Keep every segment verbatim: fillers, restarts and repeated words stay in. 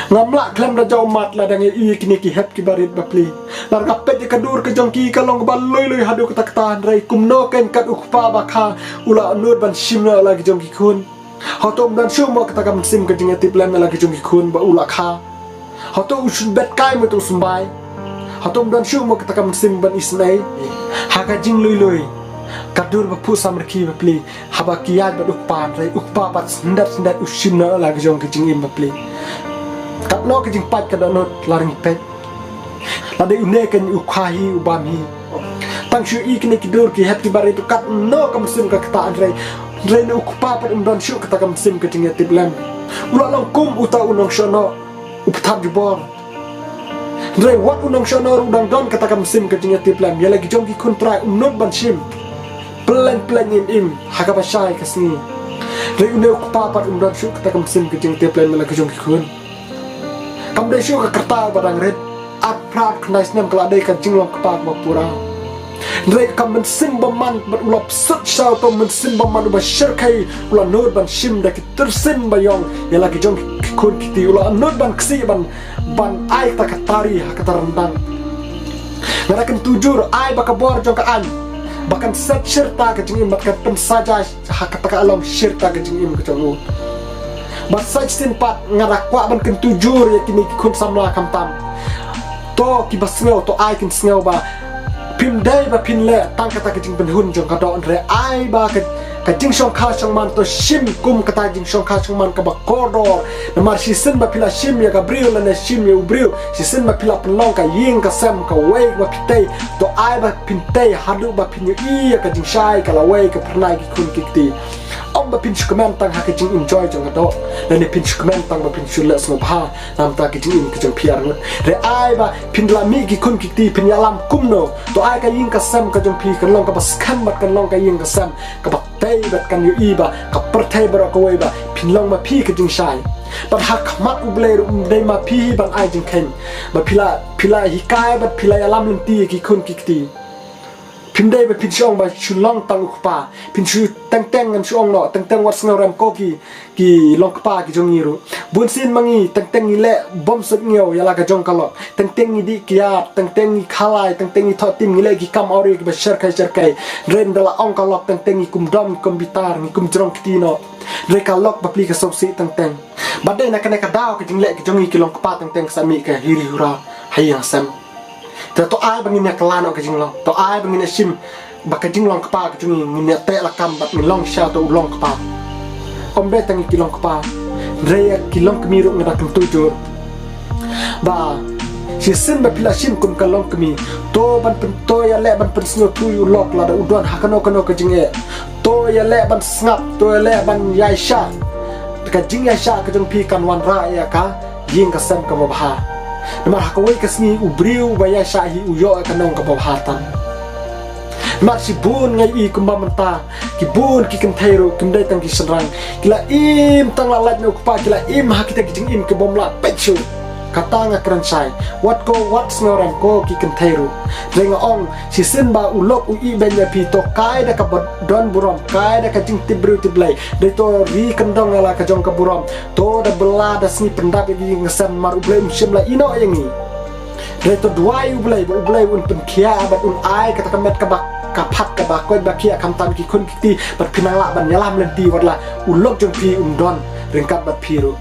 Ngam lah khlem da jaw mat lada nga ïohi ïa kine ki hep ki barit bapli. Lada nga peit ïa ka dur ka jong ki ka long kaba lui lui haduh katta katta, hynrei kumno kein kat u kpa ba kha u la nud ban shim noh ïa la ki jong ki khun. Hato um don shuh mo kata ka mynsiem ka jingïatiplem ïa la ki jong ki khun ba u la kha? Hato u shu bet kai mo, hato u symbai? Hato um don shuh mo kata ka mynsiem ban isynei? Ha ka jinglui lui, ka dur ba phuh samrkhie bapli, haba ki ïaid bad u kpa, hynrei u kpa pat syndet syndet u shim noh ïa la ki jong ki jingim bapli. Katno ka jingpait ka dohnud lada ngi peit. Lada une kein u kha hi, u bam hi. Tang shu ïohi kine ki dur ki hep ki barit, katno ka mynsiem ka ktah, hynrei, hynrei une u kpa pat um don shuh kata ka mynsiem ka jingïatiplem. U la long kum uta u nongshonor, u pynthap jubor. Hynrei wat u nongshonor u dang don kata ka mynsiem ka jingïatiplem ïa la ki jong ki khun trai, um nud ban shim. Pyllein pyllein im im ha kaba shai ka sngi. Hynrei une u kpa pat um don shuh kata ka mynsiem ka jingïatiplem ïa la ki jong ki khun. Kam dei shuh ka rta ba dang rit. Arphew phra khyndai snem ka la dei ka jinglong kpa kaba pura. Hynrei ka mynsiem bymman bad u la pynshit sha uto u mynsiem bymman uba shyrkhei, u la nud ban shim da ki tyrsien baïong ïa la ki jong ki khun ki kti, u la nud ban ksih ban, ban ai kata ka tari ha kata ryndang. Nga da kyntu jur, ai ba ka bor jong ka aiñ ba kan set shirta ka jingim bad kan pynsaja ha kata ka long shirta ka jingim ka jong u. Bad sa shisien pat nga da kwah ban kyntu jur ïa kine ki khun samla khamtam. To kiba sngew, to ai kin sngew ba phim dei ba phin leh tang kata ka jingpynhun jong ka doh, hynrei ai ba ka, ka jingshongkha shongman to shim kum kata jingshongkha shongman kaba kordor. Namar shisien ba phi la shim ïa ka briew lane shim ïa u briew, shisien ba phi la pynlong ka ïing ka sem kawei ba phi tei, to ai ba phin tei haduh ba phin ïohi ïa ka jingshai ka lawei ka phyrnai ki khun ki kti. Ym ba phin shu kmen tang ha ka jingenjoy jong ka doh, lane phin shu kmen tang ba phin shu leh sngewbha namar ka jingim ka jong phi arngut. Hynrei ai ba phin la mih ki khun ki kti, phin ïalam kumno, to ai ka ïing ka sem ka jong phi kan long kaba skhem bad kan long ka ïing ka sem kaba tei bad kan ïohi ba ka pyrthei baroh kawei ba phin long ma phi ka jingshai. Bad ha khmat U Blei ruh ym dei ma phi hi ban ai jingkheiñ. Ba phi la, phi la hikai bad phi la ïalam lynti ïa ki khun ki kti. Phim dei ba phin shu ong ba shu long tang u kpa. Phin shu teng teng ngan shu ong noh, teng teng wat sngewrem ko ki, ki long kpa ki jong ngi ruh. Bun sien ma ngi teng teng ngi leh bym suidñiew ïa la ka jong ka lok. Teng teng ngi dih kiad, teng teng ngi khalai, teng teng ngi thoh tim, ngi leh ki kam awria kiba shyrkhei shyrkhei. Hynrei ynda la ong ka lok teng teng ngi kum dom, ngi kum bitar, ngi kum jrong kti noh. Hynrei ka lok bapli ka sngewsih teng teng. Bad dei na kane ka daw ka jingleh ka jong ngi ki long kpa teng teng ka sa mih ka hiri hura ha ïing ha sem. Te to ai ba ngin ïa kylla noh ka jinglong. To ai ba ngin ïa shim ba ka jinglong kpa ka jong ngi, ngin ïa teh lakam bad ngin long sha uto u long kpa. Ym dei tang ïa ki long kpa, hynrei ïa ki long kmie ruh nga da kyntu jur ba shisien ba phi la shim kum ka long kmie, to ban pyn, to ïaleh ban pynsngewthuh ïa u lok lada u don ha kano kano ka jingeh. To ïaleh ban sngap, to ïaleh ban ïaishah. Ka jingïaishah ka jong phi kan wanrah ïa ka ïing ka sem kaba bha. Namar ha kawei ka sngi u briew uba ïaishah hi u ïoh ïa ka nong kaba bha tam. Namar shibun nga ïohi kumba mynta ki bun ki kynthei ruh, kim dei tang ki shynrang, ki la im tang la lait na u kpa, ki la im ha kita ki jingim ki bym lah peit shuh. Kata nga kren shai, wat ko, wat sngewrem ko ki kynthei ruh. Hynrei nga ong, shisien ba u lok u ïehbeiñ ïa phi, to kai da kaba don burom, kai da ka jingtip briew tip Blei. Dei to ri kyndong ïa la ka jong ka burom. To da bylla da sngi pyndap ïa ki ïing ka sem, namar U Blei um shym la ïehnoh ïa ngi. Hynrei to duwai U Blei ba U Blei un pynkhiah bad un ai kata ka met kaba, ka phat kaba koit ba khiah khamtam ki khun ki kti, bad phin nang lah ban ïalam lynti wat la u lok jong phi um don ryngkat bad phi ruh.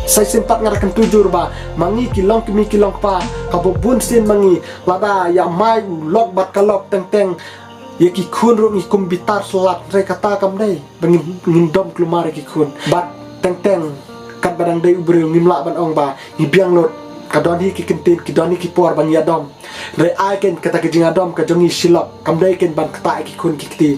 Sa shisien pat nga da kyntu jur ba ma ngi ki long kmie ki long kpa, kaba bun sien ma ngi lada ïa mai u lok bad ka lok teng teng ïa ki khun ruh ngi kum bitar slat, hynrei kata kam dei ba ngin, ngin dom kulmar ïa ki khun. Bad teng teng katba dang dei u briew ngim lah ban ong ba ngi biang lut, ka don hi ki kyntien, ki don hi ki por ba ngi ïadom. Hynrei ai kein kata ka jingïadom ka jong ngi shilok, kam dei kein ban ktah ïa ki khun ki kti,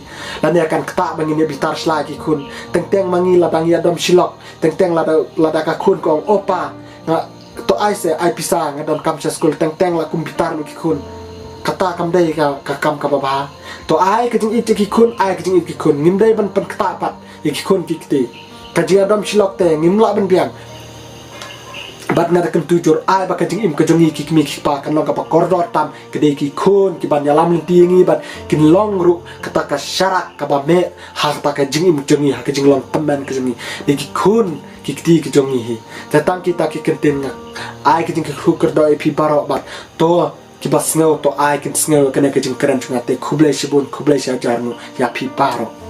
lane kan ktah ba ngin ïa bitar sla ïa ki khun. Teng teng ma ngi lada ngi ïadom shilok, teng teng lada, lada ka khun ka ong, "O pa, nga, to ai se, ai pisa, nga donkam sha skul," teng teng la kum bitar lut ki khun. Kata kam dei ka, ka kam kaba bha. To ai ka jingïeit ïa ki khun, ai ka jingïeit ïa ki khun. Ngim dei ban pynktah pat ïa ki khun ki kti. Ka jingïadom shilok te ngim lah ban biang. Bad nga da kyntu jur ai ba ka jingim ka jong ngi ki kmie ki kpa kan long kaba kordor tam, ka dei ki khun ki ban ïalam lynti ïa ngi bad kin long ruh kata ka sharak kaba meh ha kata ka jingim jong ngi, ha ka jinglong tymmen ka jong ngi. Dei ki khun ki kti ki jong ngi hi. Te tang kita ki kyntien nga ai ka jingkyrkhu kyrdoh ïa phi baroh bad to kiba sngew to ai kin sngew kane ka jingkren jong nga. Te khublei shibun, khublei shihajar nguh ïa phi baroh.